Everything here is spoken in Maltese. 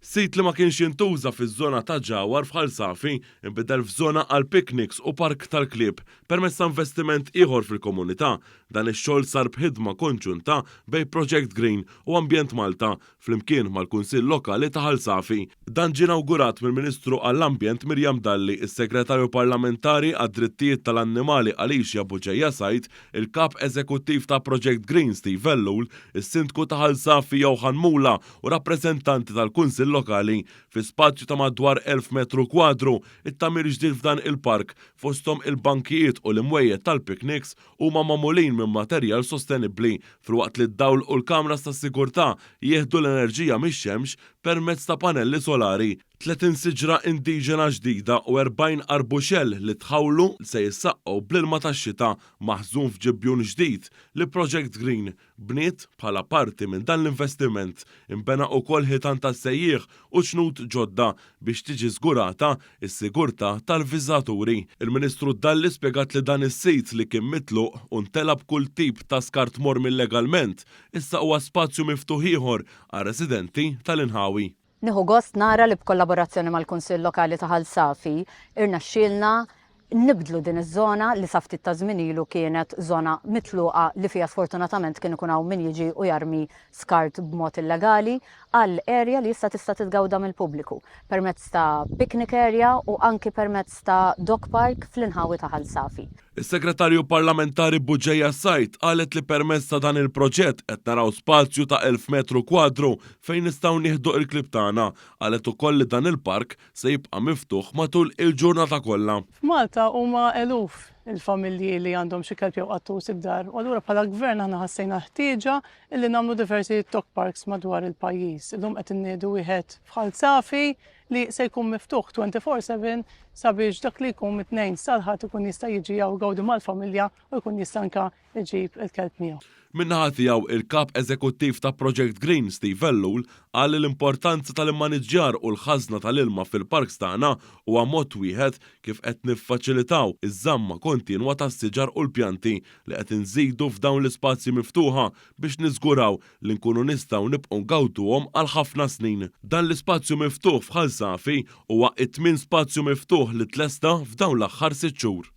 Sit li ma kienx jintuża fiż-żona ta' Ġawhar f'Ħal Safi nbidel f'żona għal picnics u park tal-klieb permezz ta' investiment ieħor fil-komunità. Dan ix-xogħol sar b'ħidma konġunta bejn Project Green u Ambjent Malta flimkien mal-Kunsill Lokali ta' Ħal Safi. Dan ġie inawgurat mill-Ministru għall-Ambjent Miriam Dalli, is-Segretarju Parlamentari għad-Drittijiet tal-Annimali Alicia Bugeja Said, il-Kap Eżekuttiv ta' Project Green Steve Ellul, is-Sindku ta' Ħal Safi Johan Mula u rappreżentanti tal-Kunsill Lokali. Fi spazju ta' madwar 1,000 metru kwadru, it-tagħmir ġdid f'dan il-park, fosthom il-bankijiet u l-imwejjed tal-picnics, huma magħmulin minn materjal sostenibbli, filwaqt li d-dawl u l-kameras tas-sigurtà jieħdu l-enerġija mix-xemx permezz ta' panelli solari. 30 siġra indiġena ġdida u 40 arbuxell li tħawlu se jissaqqgħu bl-ilma tax-xita maħżun f'ġibjun ġdid li Project Green bniet bħala parti minn dan l-investiment. Inbena ukoll ħitan tas-sejjieħ u ċnut ġodda biex tiġi żgurata s-sigurtà tal-viżaturi. Il-Ministru Dalli spjegat li dan is-sit li kien mitluq u ntela' b'kull tip ta' skart mormi illegalment, issa huwa spazju miftuħ ieħor għar-residenti tal-inħawi. Nieħu gost nara li b'kollaborazzjoni mal-Kunsill Lokali ta' Ħal Safi irnexxielna nibdlu din iż-żona li sa ftit ta' żmien ilu kienet żona mitluqa li fiha sfortunatament kien ikun hawn min jiġi u jarmi skart b'mod illegali għal area li issa tista' titgawda mill-pubbliku permezz ta' picnic area u anki permezz ta' dog park fl-inħawi ta' Ħal Safi. Is-Segretarju Parlamentari Bugeja Said qalet li permezz ta' dan il-proġett qed naraw spazju ta' 1,000 metru kwadru fejn nistgħu nieħdu il-klieb tagħna. Qalet ukoll li dan il-park se jibqa' miftuħ matul il-ġurnata kollha. F'Malta huma eluf il-familji li għandhom xi kelb jew qattus id-dar u allura bħala gvern aħna ħassejna l-ħtieġa illi nagħmlu diversi dog parks madwar il-pajjiż. Illum qed inniedu wieħed f'Ħal Safi li se jkun miftuħ 24/7 sabiex dak li jkun mit-Tnejn sal-Ħadd ikun jista' jiġi hawn igawdi mal-familja u jkun jista' anke jġib il-kelb miegħu. Min-naħa tiegħu, il-Kap Eżekuttiv ta' Project Green, Steve Ellul, qal li l-importanza tal-immaniġġjar u l-ħażna tal-ilma fil-parks tagħna huwa mod wieħed kif qed niffaċilitaw iż-żamma kontinwa tas-siġar u l-pjanti li qed inżidu f'dawn l-ispazji miftuħa biex niżguraw li nkunu nistgħu nibqgħu ngawduhom għal ħafna snin. Dan l-ispazju miftuħ f'Ħal Safi huwa t-tmien spazju miftuħ li tlesta f'dawn l-aħħar sitt xhur.